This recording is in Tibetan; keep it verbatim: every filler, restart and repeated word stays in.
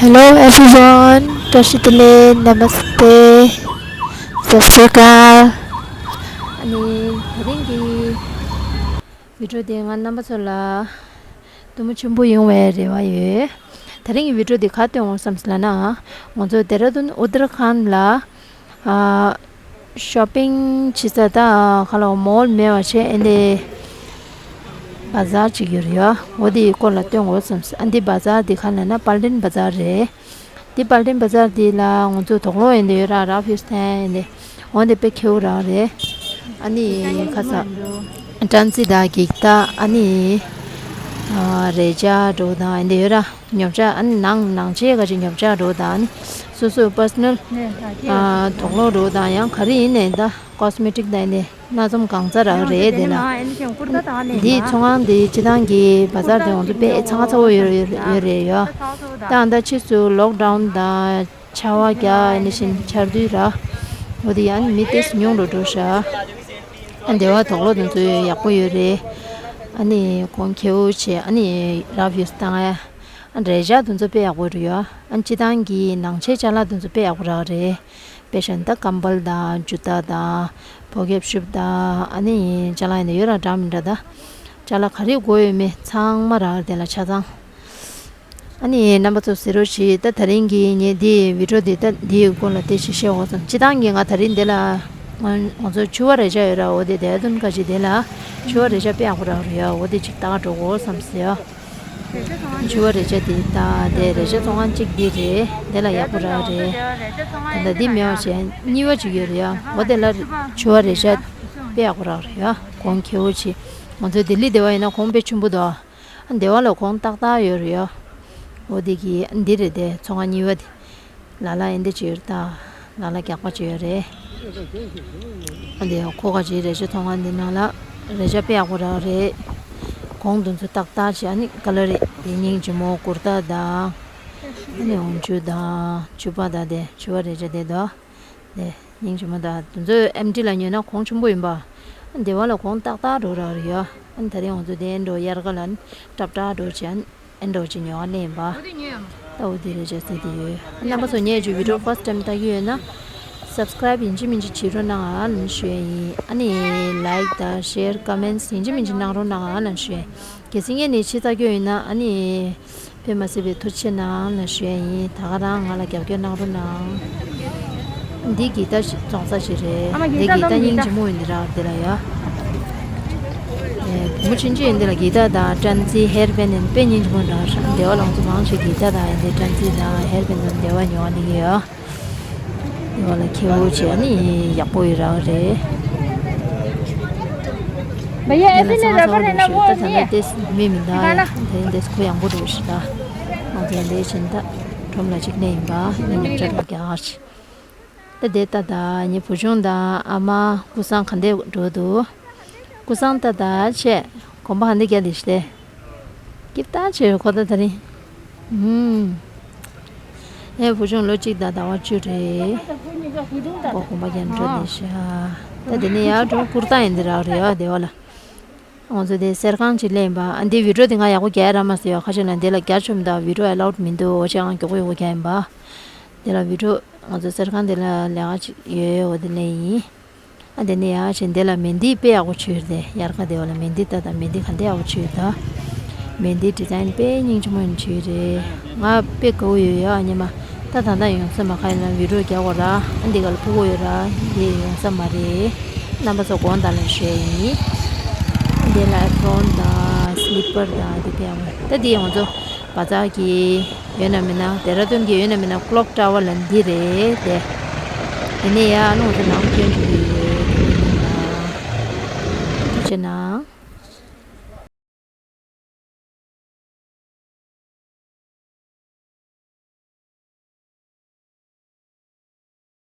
Hello everyone, བཀྲ་ཤིས་བདེ་ལེགས། Namaste, Sat Sri Akal. ཨ་ནི་དེ་རིང་གི་བི་ཌི་ཡོ་དེ་ང་རྣམ་པ་ཚོ་ལ་སྟོན་མོ་ཆེན་པོ་ཡོང་བའི་རེ་བ་ཡོད། དེ་རིང་གི་བི་ཌི་ཡོ་དེ་ག་སྟོན་འོང་བསམ་སོང་ལབ་ན། ང་ཚོ་ལྡེ་ར་ལྡུན་ཨུ་ཏར་ཁཱན་ལ་ཨ། ཤོ་པིང་བྱེད་ས་ད་ག་ལ་མོལ་མེད་པ་བྱས། ཨ་ནི་བ་ཛར་ཅིག་ཡོད་རེད་ཡ། འོ་དེའི་སྐོར་ལ་སྟོན་དགོས་བསམ་སོང་། ཨ་འདི་བ་ཛར་འདི་ག་ལབ་ན་པལ་ཊན་བ་ཛར་རེད། འདི་པལ་ཊན་བ་ཛར་འདི་ལ་ང་ཚོ་དོག་ལོག་ཡིན་དེ་ཡོད་ར། ར་ཕིས་ཐན་ཡིན་དེ། འོ་འདི་དཔེ་ཁེའུ་རང་རེད། ཨ་ནི་ཁ་ས་ཀྲན་ཙི་དང་གིག་ཏ། ཨ་ནི་རས་ཆ་འགྲོ་དང་ཡིན་དེ་ཡོད་ར། ཉོ་ཆ་ཨ་ནི་ནང་ནང་ཆས་ག་ཅིག་ཉོ་ཆ་འགྲོ་དང་། ཨ་ནི་སོ་སོའི་པར་སོ་ནལ་དོག་ལོག་འགྲོ་དང་ཡང་ག་རེ་ཡིན་ནའི་ད་ཀོ་སི་མེ་ཊིག་དང་ཡིན་དེ་སྣ་འཛོམས་གང་ཚ་རག་རེད་དེ་ལ། འདིའི་ཚོང་ཁང་འདི་སྤྱི་བཏང་གི་བ་ཛར་དེ་ང་ཚོ་དཔེ་ཚང་ཁ་ཚ་བོ་ཡོད་ཡོད་ཡོད་རེད་ཡ། ད་ཨ་ད་ཕྱིས་སུ་ལོག་ཌའུན་དང་ཆར་པ་རྒྱག་ཨ་ནི་བཞིན་ཆར་དུས་ར། འོ་དེ་ཡང་མི་ཏོག་ཙམ་ཉུང་རུ་འགྲོ་ཤག་ཨ་འདི་བ་དོག་ལོག་དེ་ཚོ་ཡག་པོ་ཡོད་རེད། ཨ་ནི་གོང་ཁེའུ་བྱས། ཨ་ནི་ར་ཕིས་བཏང་ཨ། ཨ་རས་ཆ་དེ་ཚོ་དཔེ་ཡག་པོ་རེད་ཡ། ཨ་སྤྱི་བཏང་གི་ནང་ཆས་ཅ་ལག་དེ་ཚོ་དཔེ་ཡག་པོ་རག་རེད། དཔེ་བཞག་ན་ད་ཀམ་བལ་དང་ཇུ་ཏ་དང་པོ་ཁེབ་ཤུབ་དང་ཨ་ནི་ཅ་ལག་ཡིན་ན་ཡོད་ར། འདྲ་མི་འདྲ་ད་ཅ་ལག་ག་རེ་དགོས་ཡོད་མེད་ཚང་མ་རག་དེ་ལ་ཆ་ཚང་། ཨ་ནི་རྣམ་པ་ཚོ་གཟིགས་རོགས་གྱིས། ད་དེ་རིང་གི་ངས་འདི་བི་ཌི་ཡོ་འདི་ད་འདིའི་སྐོར་ལ་དེ་ཞིག་བཤད་འོ་བསམ། སྤྱི་བཏང་གི་ང་དེ་རིང་འདི་ལ་ང་ང་ཚོ་ཕྱུ་པ་རས་ཆ་ཡོད་ར། འོ་དེ་དེ་དོན་ག་ཅིག་དེ་ལ་ཕྱུ་པ་རས་ཆ་དཔེ་ཡག་པོ་རག་རེད་ཡ། འོ་དེ་ཅིག་ལྟ་ག་འགྲོ་དགོས་བསམ་སོང་ཡ། ཕྱུ་པ་རས་ཆ་དེ་ད་དེ་རས་ཆ་ཚོང་ཁང་གཅིག་འདི་རེད། དེ་ལ་ཡག་པོ་རག་རེད། ད་ལྟ་འདི་མེད་པ་བྱས་གཉིས་པ་ཅིག་ཡོད་རེད་ཡ། འོ་དེ་ལ་ཕྱུ་པ་རས་ཆ་དཔེ་ཡག་པོ་རག་རེད་ཡ། གོང་ཁེའུ་ཆེ། ང་ཚོ་ལྡི་ལི་སྡེ་བ་ཡིན་ན་གོང་དཔེ་ཆེན་པོ་འདུག་ཨ་སྡེ་བ་ལ་གོང་ཏག་ཏག་ཡོད་རེད་ཡ། འོ་དེ་གི་འདི་རེད་དེ་ཚོང་ཁང་གཉིས་པ་དེ། ལ་ལ་ཨེ་འདི་ཅིག་ཡོད་ད། ལ་ལ་རྒྱག་པ་ཅིག་ཡོད་རེད། ཨ་འདི་ཁོ་ག་ཅིག་རས་ཆ་ཚོང་ཁང་འདི་ནང་ལ་རས་ཆ་དཔེ་ཡག་པོ་རག་རེད། གོང་དེ་ཚོ་ཏག་ཏག་བྱས། ཨ་ནི་ཀ་ལ་རི་དེ་སྙིང་རྗེ་མོ་ཀུར་ཏ་དང་། ཨ་ནི་འོག་འཇུག་དང་ཕྱུ་པ་དང་དེ་ཕྱུ་པ་རས་ཆ་དེ་དོ། དེ་སྙིང་རྗེ་མོ་དང་དེ་ཚོ་ཨེམ་ཊི་ལ་ཉོས་ན་གོང་ཆེན་པོ་ཡིན་པ། ཨ་སྡེ་བ་ལ་གོང་ཏག་ཏག་འགྲོ་རག་རེད་ཡ། ཨ་ནི་ད་རེས་ང་ཚོ་དེ་འགྲོ་དབྱར་ཁ་ལ་ནི་ཏག་ཏག་འགྲོ་བྱས། ཨེ་འདྲ་བོ་ཅིག་ཉོ་བ་ལེན་པ། ད་འོ་དེ་རེད་ཅག་ཟེར་དེ་ཡོད། རྣམ་པ་ཚོ་ངའི་ཅིག་བི་ཌི་ཡོ་ཕར་སི་ཊི་ཊའིམ་ལྟ་གི་ཡོད་ན། སབ་སི་ཀ་རའིབ་ཡིན་གཅིག་མིན་གཅིག་བྱེད་རོགས་གནང་ཨ་ལབ་ཞུ་ཡ་ཡིན། ཨ་ནི་ལའིཀ་དང་ཤེར་ཀོ་མེན་ཊི་ཡིན་གཅིག་མིན་གཅིག་གནང་རོགས་གནང་ཨ་ལབ་ཞུ་ཡ་ཡིན། གལ་སྲིད་ངས་ནི་ཕྱི་ལྟ་གི་ཡོད་ན་ཨ་ནི། དཔེ་མ་སྲིད་པའི་ཐུགས་རྗེ་ཆེ་གནང་ལབ་ཞུ་ཡ་ཡིན། ད་ག་རང་ང་ལ་རྒྱབ་སྐྱོར་གནང་རོགས་གནང་། འདི་གི་ད་བཙོང་ས་ཞིག་རེད། འདི་གི་ད་སྙིང་རྗེ་མོ་ཡིན་འདི་རག་འདི་ལ་ཡ། ཨེ་བུ་མོ་ཆུང་ཆུང་ཡིན་འདི་ལ་གི་ད་དང་ཀྲན་ཙི་ཧེར་བན་ཡིན་དཔེ་སྙིང་རྗེ་མོ་འདྲ་ཤག་འདི་བ་ལང་ཚོ་མང་ཆེ་གི་ད་དང་ཡིན་འདི་ཀྲན་ཙི་དང་ཧེར་བན་དང་འདི་བ་ཉོ་བ་འདི་གི་ཡ། འདི་བ་ལ་ཁེ་བོ་བྱས་ནི་ཡག་པོ་ཡོད་རག་རེད། भैया, ऐसे नहीं, रबर है ना, वो नहीं है। ད་ལྟ་ཏེས་མི་མི་འདའ་ཡ། ད་ཡིན་ཏེས་ཁོ་ཡང་པོ་འགྲོ་ཤི་ད། ང་ཚོ་ཡང་འདས་ཕྱིན་ད་ཁྲོམ་ལ་གཅིག་གནས་ཡིན་པ་ནི་ཉིན་བཅར་ལ་རྒྱག་ཤི། ད་དེ་ད་ད་ངའི་བུ་ཆུང་དང་ཨ་མ་ཀུ་སང་ག་འདྲས་འགྲོ་འདུག་ཀུ་སང་ད་ད་ཆེ་གོམ་པ་ག་འདྲས་རྒྱག་འདི་ཤི་ལེ། སྐྱིད་ད་ཆེ་ཁོ་ད་ད་རིང་། ཧུམ། ངའི་བུ་ཆུང་ལོ་གཅིག་དང་ཟླ་བ་བཅུ་རེད། ཁོ་གོམ་པ་རྒྱག་འགྲོ་འདི་ཤི། ད་དེ་ནས་ཡར་འགྲོ་ཀུར་ཏ་ཡིན་འདི་རག་རེད་ཡ་དེ་བ་ལ། ང་ཚོ་དེ་གསེར་ཁང་ཅིག་ལེན་པ། ཨ་འདི་བི་ཌི་ཡོ་དེ་ང་ཡག་པོ་རྒྱག་ཡ་རག་མ་སོང་ཡ། ཁ་ཤས་ལ་འདི་ལ་རྒྱ་ཆོམ་དང་བི་ཌི་ཡོ་ཨེ་ལའུ་ཌི་མི་འདུག་འོ་ཅག་ང་མགྱོགས་པོ་ཡོད་པོ་རྒྱག་ཡིན་པ། དེ་ལ་བི་ཌི་ཡོ་ང་ཚོ་གསེར་ཁང་དེ་ལ་ལས་ཀ་ཅིག་ཡོད་འོ་དེ་ལེན་ཡིན། ཨ་འདི་ནས་ཡར་ཕྱིན་འདི་ལ་མེན་དི་དཔེ་ཡག་པོ་བྱོས་རེད། དབྱར་ཁ་དེ་བ་ལ་མེན་དི་ད་ད་མེན་དི་ག་འདྲས་ཡག་པོ་བྱོས་ད། མེན་དི་ཌི་ཛའིན་དཔེ་སྙིང་རྗེ་མོ་ཡིན་བྱོས་རེད། ང་དཔེ་དགའ་བོ་ཡོད་ཡ་ཨ་ཉི་མ། ད་ད་ད་ཡོང་ས་མ་ཁ་ཡིན་ན་བི་ཌི་ཡོ་རྒྱག་དགོས་ར། ཨ་འདི་ག་ལ་ཕུ་གོ་ཡོད་ར། འདི་ཡོང་ས་མ་རེད། རྣམ་པ་ཚོ་དགོངས་དག་ལ་ཞུ་ཡ་ཡིན། འདི་ལ་ཨེ་པི་རོན་དང་སི་ལི་པར་དང་འདི་དཔེ་ཡག་པོ། ད་འདི་ང་ཚོ་བ་ཛར་གྱི་ཡོད་ན་མེད་ན་ལྡེ་ར་ལྡུན་གྱི་ཡོད་ན་མེད་ན་ཀློག་ཊ་ཝར་ལ་འདི་རེད་དེ། དེ་ནས་ཡར་ང་ཚོ་ནང་སྐྱོན་འགྲོ་གི་ཡོད། དེ་ནས་ཡིན་ན་ཐུགས་རྗེ་གནང་།